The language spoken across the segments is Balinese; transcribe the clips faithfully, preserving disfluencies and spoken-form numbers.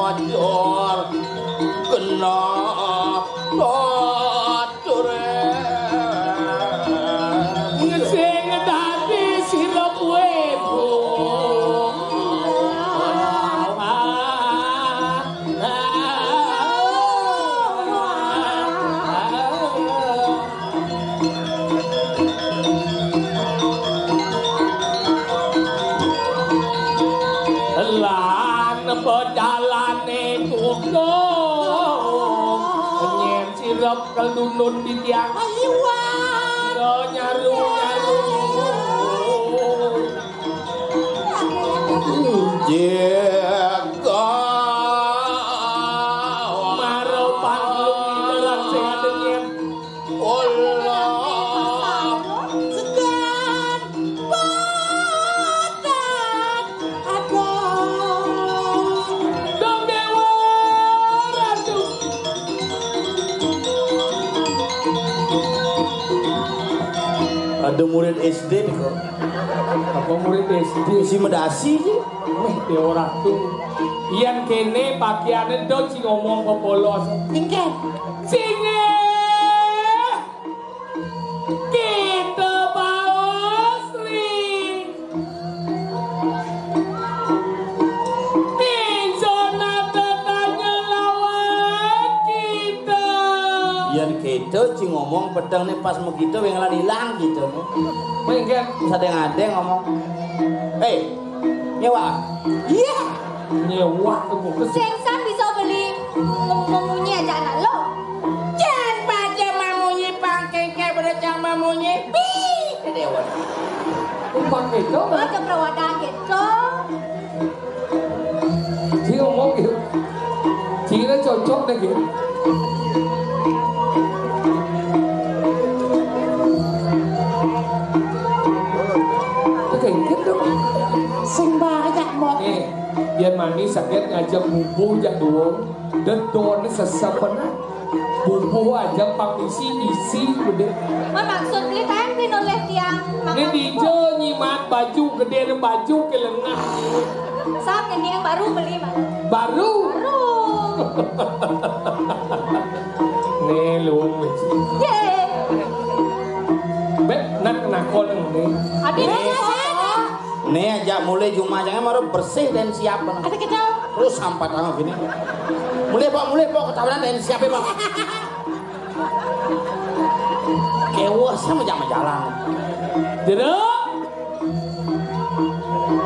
Wajur kena bature. Sing dadi sira kuwe, Bu. Lan pecalane kukuh, nyen sirep kelunun di tiang. Ayo, wah. Nyaru, nyaru. Jega. Maro panglung ineran sing adengin. Allah. Sedan boten ada. Dong Dewa Ratu. Ada murid S D nih kok. Apa murid S D? Si medasi sih. Wih, Dewa Ratu. Yen kene pakaiane do sing ngomong popolos. Sing ke. Sing kita Pak Osri. Insona tetanya lawan kita. Yen kita sing ngomong pedang nih pas begitu yang lan hilang gitu. Mungkin sadeng-adeng ngomong. Eh, nyewa. Iya. Nyewa tuh. Sing san bisa beli mem-, memunyi aja anak lo. Jan pada mamunyi pangkeng kayak pada cang mamunyi. Pi, dewa. Umpang itu. Lo ke perawatan gitu. Dia ngomong gitu. Cina cocok deh gitu. Oke, gitu. Sing banyak mau. Eh, biar manis sakit ngajak bubuh jak duwung. Dedon sesepena. Bubuh aja pamisi isi gede. Maksud beli kan pinoleh tiang. Ini dijo nyimat baju gede dan baju ke lengah. Sam ini yang baru beli mana? Baru. Baru. Nih lu. Ye. Bek nak nakon nih. Adi nih. Nih aja mulai jumah jangan baru bersih dan siap. Ada kejauh. Terus sampat tangan gini. Mulai Pak, mulai Pak, ketahuan dan siapa Pak? Kewas sama jalan-jalan. Jeruk.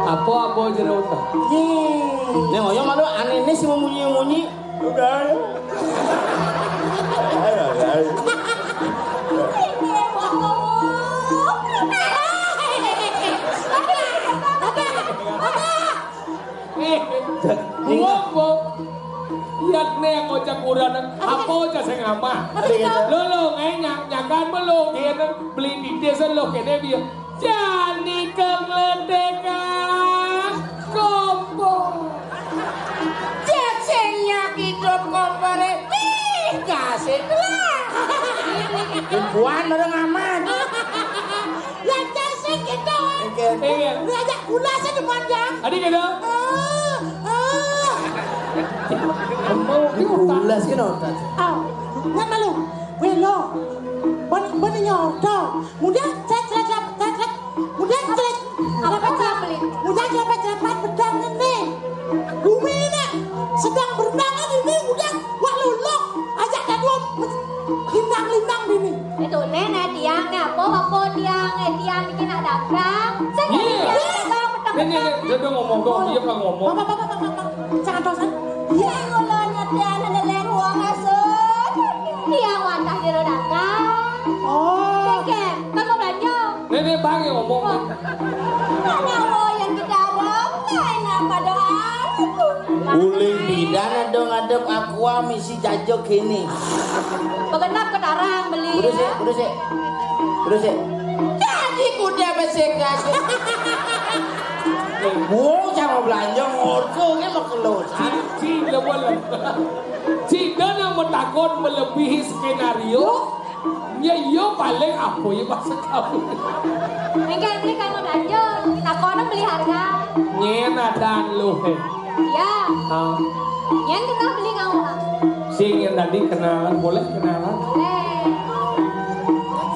Apa-apa jeruk tak? Ye. Nih ngoyo malu aneh nih si memunyi-munyi. Udah. Ayo, ayo. Eh, ngomong. Lihat nih yang ngocak kuran. Apa aja saya ngamah? Lo, lo, ngenyang, nyakan belum. Dia beli di desa lo, kene dia. Jani kengledekan kompor. Cek sing nyak hidup kompore. Ih, kasih lah. Buan orang aman. Lah, cek sing gitu. Oke. Iya. Diajak gula sih dipanjang. Adi gitu. Eh, eh. Mau diulas gitu. Ah, nggak malu. Welo. Bon, bon nyoto. Mudah, cek, cek, cek, cek, cek. Mudah, cek. Apa, apa, apa? Mudah, cek, cek, cek, pedang ini. Bumi ini sedang berenang ini, mudah. Wah, luluk. Ajak jadwal lintang-lintang ini. Itu nih, nih, tiang, nih, apa, apa, tiang, eh, tiang bikin ada dagang. Saya nggak Iya. Bisa dagang, pedang, Nih, nih, nih, pedang. Dia udah ngomong, kok dia kan ngomong. Apa, apa, apa, apa, apa? Jangan dosen. Iya. Mulanya tiang, nih, nih, ruang asuh. Tiang wantah jero dagang. Oh. Kek, kan mau belanja. Nih, nih, Bang yang ngomong. Oh. Mana wo yang kita ada? Lain apa doa? Uling bidan ada ngadep aqua misi jajo kene. Begenap ke tarang beli. Udah sih, ya. Udah sih. Udah sih. Jadi kuda besekas. Wong sama belanja ngorto ke makelos. Ci, ci, level. Ci, dan yang bertakon melebihi skenario. Ya, iya, paling apa ya, maksud kamu? Enggak, beli kan mau belanja. Takonan beli harga. Nyén adan lu, hé? Ya. Ah. Nyén kenal beli kamu, Bang? Sing nyén tadi kenalan, boleh kenalan? Boleh.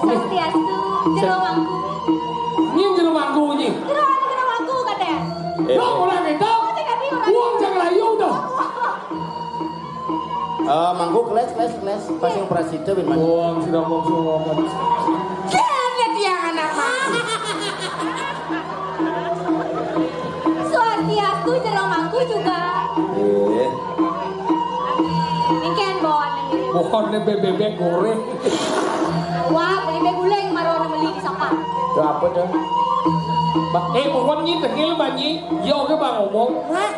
Swastiastu, jero mangku. Nyén jero mangku, nyi? Jero, jero mangku, katanya. Eh. Lo orang itu? Uang jangan layu dah. Eh, mangku keles, keles, keles. Pas yang operasi itu, bin mangku. Wong sudah ngomong semua. Kene tiang anak mah. Swastiastu, jero mangku juga. Iya. Mingken bon. Pokoknya bebek goreng. Wah, beli beguling, maro beli di sapa? Itu apa tuh? Ba-, eh, pokoknya tengil banyi. Ya oke, Bang, ngomong. Hah?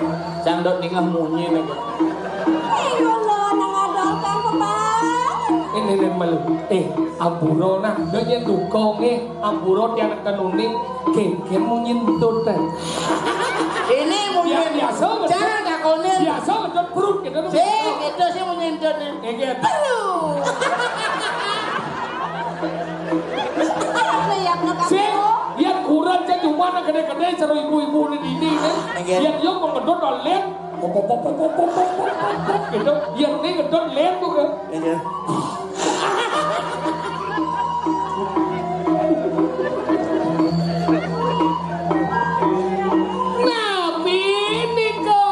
Cang dot ningah munyi nih. Eh, ya Allah, nang ada apa, Bang? Ini, ini malu. Eh, ampura nah, do nyén duka, eh, ampura tiang anak kanuning, kénkén munyi entut, eh. Ini munyi. Ya, biasa, betul. Cara takonin. Biasa, betul, perut kita tuh. Sing, itu sih munyi entut nih. Eh, gitu. Aduh. Apa yang nak Sing, aku? Yén kurang cek cuma nak gedé-gedé seru ibu-ibu di dinding, kan? Iya. Yén yo mengedot oleh, pop, pop, pop, gitu. Yén ini ngedot lem tuh, kan? Iya. Nabi niko.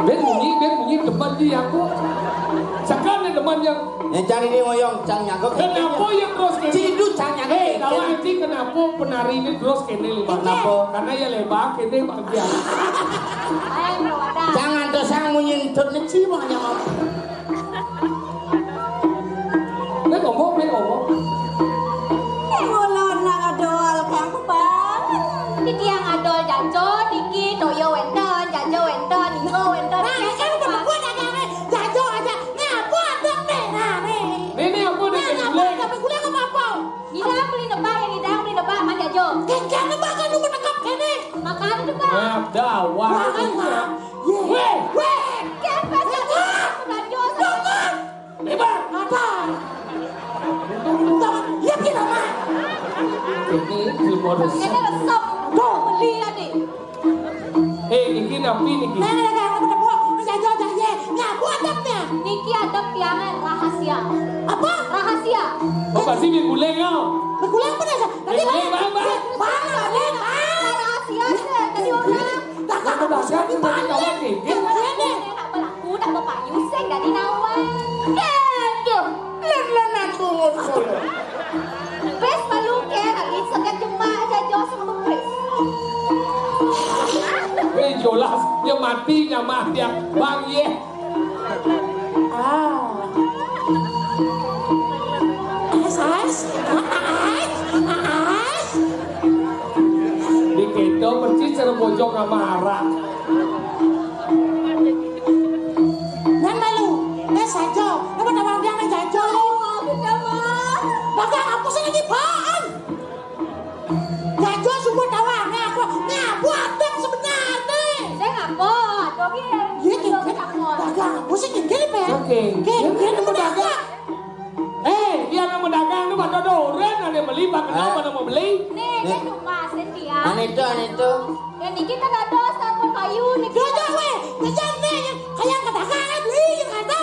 Ben munyi, ben munyi demen di aku. Sekarang demen yang Yang cari ini moyong, cang nyangkut. Kenapa ya terus kéné? Ciduk cang nyangkut. Eh, kawan, Ci, kenapa penari ini terus kéné, Lima? Kenapa? Karena ya lebar kéné bagian. Jangan terus yang munyi entut nih, Ci, makanya mau. Nek ngomong, nek ngomong. Nek ngolon nang adol, Kang Kupang. Titiang adol jajo, niki toyo wénten, jajo wénten, niko wénten. Nah, ini kan udah buat ada nih, jajo aja. Nih, apa ada nih? Nah, nih. Nih, nih, apa nih? Nah, apa, gulai. Apa gulai apa apa? Ngidang beli nebak, yang ngidang beli nebak, man jajo. Kénkén nebak kan lu menekap kéné. Makan nebak. Nah, dah, wah. Wah, kan, wah. Wéh! Wéh! Kempes, kempes, kempes. Lebar. Apa? Iya, kita, Pak. Ini belum ada. Ini resep. Tuh, beli tadi. Eh, niki napi niki? Nah, nah, nah, nah, nah, nah, nah, nah, nah, nah. Niki adep tiangan rahasia. Apa? Rahasia. Oh, pasti mie guleng, ya? Mie guleng apa dah? Tadi mie guleng, Bang, Bang. Bang, Bang, Bang. Rahasia, tadi orang. Dah, dah, dah, dah, dah, dah, dah, dah. Ini nak berlaku, nak berpayu, sing dari nawan. Aduh, lan-lan aku ngusur. Wis malu ke, lagi sekat jemak aja, jos sama pepes. Eh, jolas, dia mati, nyamah dia. Bang, ye. Ah. As, as, as, as. Di kéto persis cara bojong sama arak. Nan malu, eh, saja. Apa nama dia nang jajo? Dagang apa sih ini, Bang? Jajo sumber tawar, nih apa? Nih apa adang sebenarnya? Saya ngapa? Jogi. Iya, Jogi, Jogi. Dagang apa sih, Jogi, Pak? Oke. Oke, dia nemu dagang. Eh, iya, nemu dagang tuh pada ada orang, ada yang beli, pada kenal, pada mau beli. Nih, dia cuma sendiri. Ane itu, ane itu. Ya, niki kan ada sabun payu, niki. Jojo, weh, jajan nih, kayak ke dagang, eh, beli, yang ada.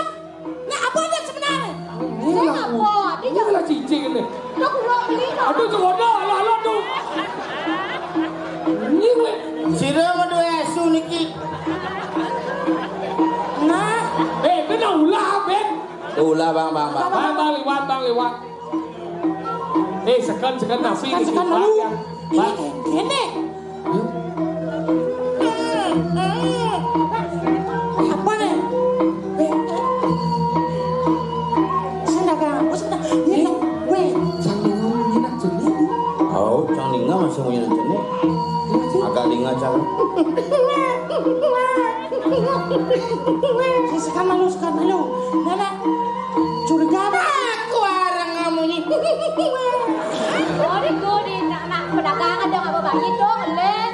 Nah, apa adang sebenarnya? Ini lah, apa? Ini lah cicing ini. Lo keluar beli, lo. Aduh, tuh, waduh, alah, alah, tuh. Ini, weh. Sira madu esu niki. Nah. Eh, kena ulah, Ben. Ulah, Bang, Bang, Bang. Bang, Bang, liwat, Bang, liwat. Eh, sekan, sekan, nasi, sekan, nasi, sekan, Bang, malu. Ya. Bang. Ini, ini. Apa nih? Weh. Sing dagang apa sih? Ini, weh. Cang Ninga munyi nak jenik. Oh, Cang Ninga masih munyi nak jenik. Agak Ninga, Cang. Sing sekan malu, sekan malu. Nana, curiga apa? Aku arang munyi. Oh, di, di, nak, nak pedagang ada nggak bawa bayi tuh, Len?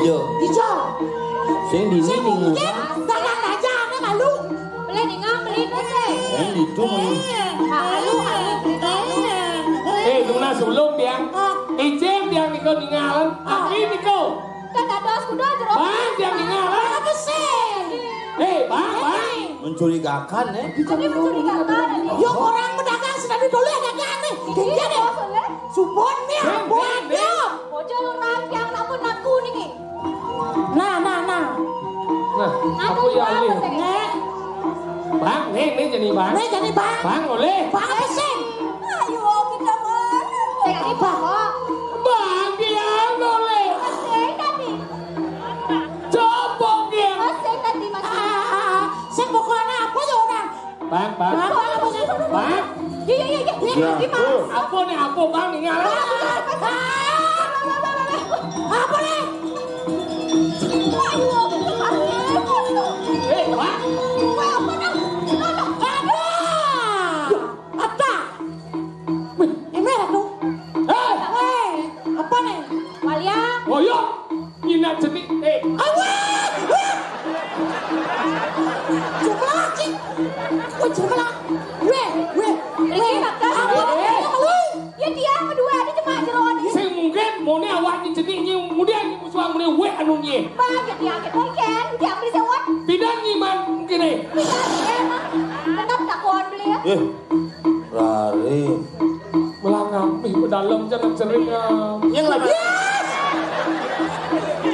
Iya. Iya. Sing di sini. Sing mungkin, dagang aja, ada malu. Beli ninga, beli tuh, sih. Sing di itu, malu. Nah, alu, alu, beli tuh. Eh, tunggu nah, sebelum, Biang. Ah. Icil, Biang, nih, Ningal, aki niko. Kan dados kuda jero. Bang, dia ningal. Apa sih? Eh, bang, bang. Mencurigakan, eh. Ini mencurigakan, ini. Yo, orang pedagang sedang ditoleh dagang nih. Iya deh. Subon nih, buat dia. Bocor orang yang namun naku nih. Nah, nah, nah. Nah, aku ya alih. Nek. Bang, nih, nih jadi bang. Nih jadi bang. Bang, oleh. Bang, apa sih? Ayo, kita bang. Saya ini bawa. Bang, dia oleh. Saya tadi. Coba dia. Saya tadi masih. Ah, ah, ah. Saya pokoknya apa ya orang? Bang, bang. Bang, apa sih? Bang. Iya, iya, iya, iya. Iya, iya, Bang. Apa nih, apa, Bang? Ini apa? Apa nih? Eh, Bang. Apa nih? Aduh. Apa? Wih, ini merah tuh. Eh. Eh, apa nih? Walia. Oh, iya. Ina cenik, eh. Awas! Wah! Ceplok, cik. Wah, ceplok. Weh, weh, weh. Apa? Eh, eh. Apa lu? Ya dia berdua ada cuma jeroan. Sing mungkin, mone awak ni cenik ni, kemudian ni musuh mone weh anu ni. Bang, ya dia, ya dia, dia beli sewot. Pidan ni man, mungkin eh. Pidan, ya, Bang. Tetap tak kuat beli ya. Eh, lari. Melangkah, ih, ke dalam jangan sering ah. Yang lama.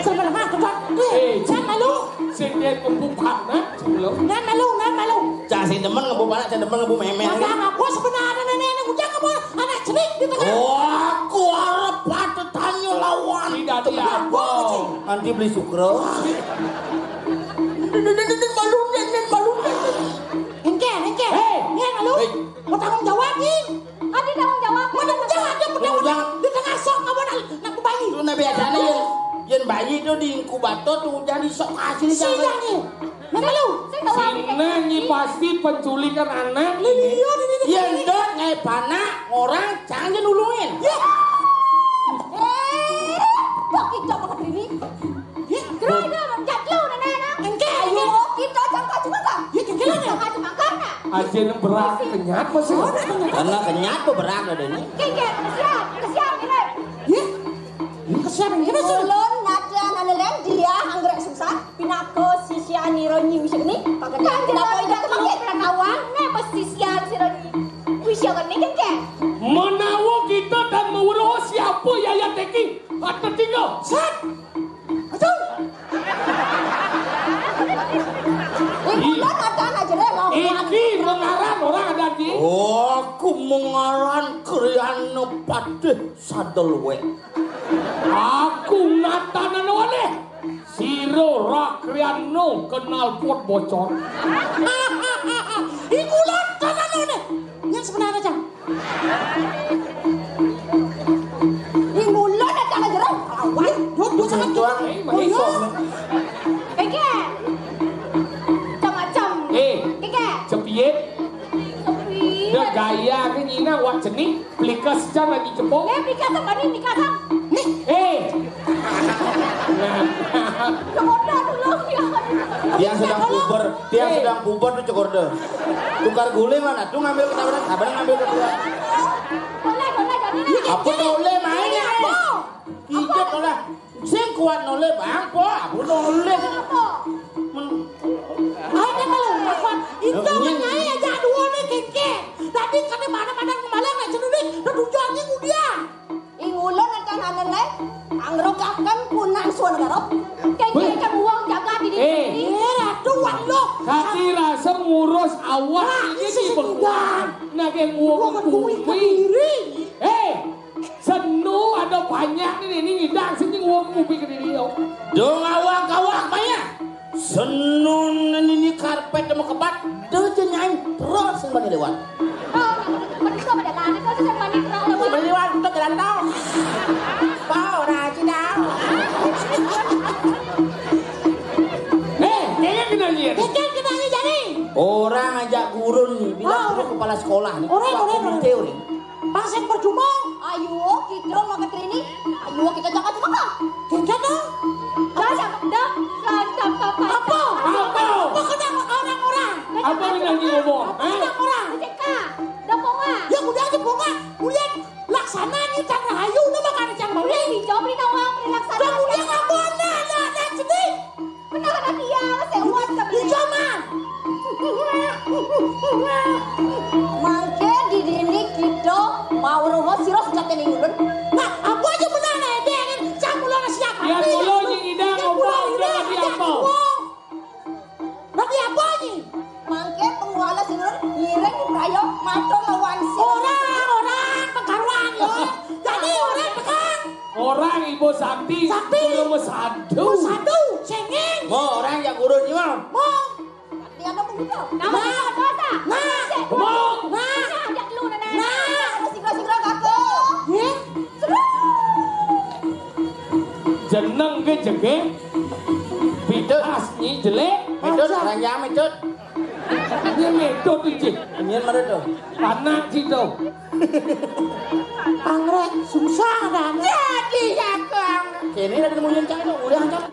Sama-sama, tukang. Eh, jangan malu. Sing dia kumpul panak, sebelum. Jangan malu, jangan malu. Cak sing demen ngebu panak, sing demen ngebu memen. Masa aku sebenarnya nenek ini udah kamu anak cenik di tengah. Oh, aku harap ada tanya lawan. Tidak, tidak. Nanti beli sukro. Malu, nenek malu. Engke, engke. Hei. Ni malu. Hei. Mau tanggung jawab ni. Adi tanggung jawab. Mana udah ada pedang di tengah sok, apa nak, nak bayi. Tu nak biasanya yang, yang bayi tu di inkubator tu jadi sok hasil. Sida ni. Nang lu. Sina ni pasti penculikan anak. Iya, iya, iya. Yang dot ngai panak orang jangan nulungin. Ya. Eh, kok kita makan ini? Kira ada menjat lu nenek. Engke, ayo kita jangka cuma kan? Ya, jangka cuma kan? Aja yang berat kenyat masih. Karena kenyat tuh berat ada ini. Kengke, kesian, kesian ini. Ya. Kesian ini masih. Ulun nada naleleng dia anggrek susah. Pinaka sisian Ironyi wisik ni. Pakai kenapa tidak kemangkit kawan? Napa sisian si Ironyi? Wisik ni kengke. Menawa kita dan mewuruh siapa yayat teki. Ada tiga. Sat. Aduh. Iki mengaran orang ada di. Oh, aku mengaran kriana patih sadel wek. Aku natanan oleh sira rakriano kenal pot bocor. Ing ulun tananane. Yang sebenarnya, Cang. Ing ulun datang aja lah. Lawan. Dua, dua sangat tuang. Keke. Macam-macam. Eh. Keke. Cepiit. Cepiit. Dah gaya ke nyina wak cenik. Plikas jan lagi cepok. Eh, plikas apa ni, plikas apa? Nih. Eh. Nah. Kemudian dulu ya. Dia sedang puber, dia sedang puber tuh cekorde. Tukar guling mana? Tuh ngambil ketahuan, apa ngambil kedua? Boleh, boleh, jadi nih. Apa boleh main ya? Apa? Apa? Sing kuat noleh bang, po, aku noleh. Apa? Ayo kalau apa? Itu menyai aja dua nih kengke. Tadi kami mana-mana kembali nggak jenuh nih. Udah tujuh anjing udah. Ing ulun enten anele, anggrogaken punan suan garop. Kengke kan uang jaga di diri. Eh, ratu wan lo. Kaki rasa ngurus awak ini sih bengkuang. Nah, kayak ngurus kuwi. Eh, Senu ada banyak ni, ni ngidang sini nguap kupi ke diri yo. Dong awak-awak banyak. Senu ni, ni karpet mau kebat, do je nyai terus sing bani lewat. Oh, manusia pada lari kau tu sing bani terus lewat. Bani lewat tu jalan tau. Kau raji tau. Eh, kayaknya kena lihat. Kayaknya kena lihat jadi. Orang ajak gurun ni, bila oh, kepala sekolah ni. Orang, orang, orang. Pasang percuma. Ayo, kita makan training. Ayo, kita jangan cuma kah? Jangan dong. Dah, dah, dah, dah, dah, dah, dah. Apa? Apa? Apa kena orang-orang? Apa kena dia ngomong? Apa kena orang? Cekak. Dah ponga. Ya udah aja ponga. Ulian laksana ni cang rahayu nama kada cang balik. Ni jawab ni Sakti. Sakti. Nomor satu. Nomor satu. Cengeng. Mo, orang yang urun ni, Mo. Mo. Dia apa begitu? Kamu Nah. Dosa. Nah. Cek. Mo. Nah. Nah, ajak dulu, Nenek. Nah. Ada sigra-sigra, Kakak. Ya. Jeneng ke jege. Pitus. Asnyi jelek. Pitus, Aja. Ranjang, Pitus. Ini metode iki. Ini mana tuh? Anak situ. Anggrek susah kan? Jadi ya, Kang. Kene ada nemuin cak itu, udah cak.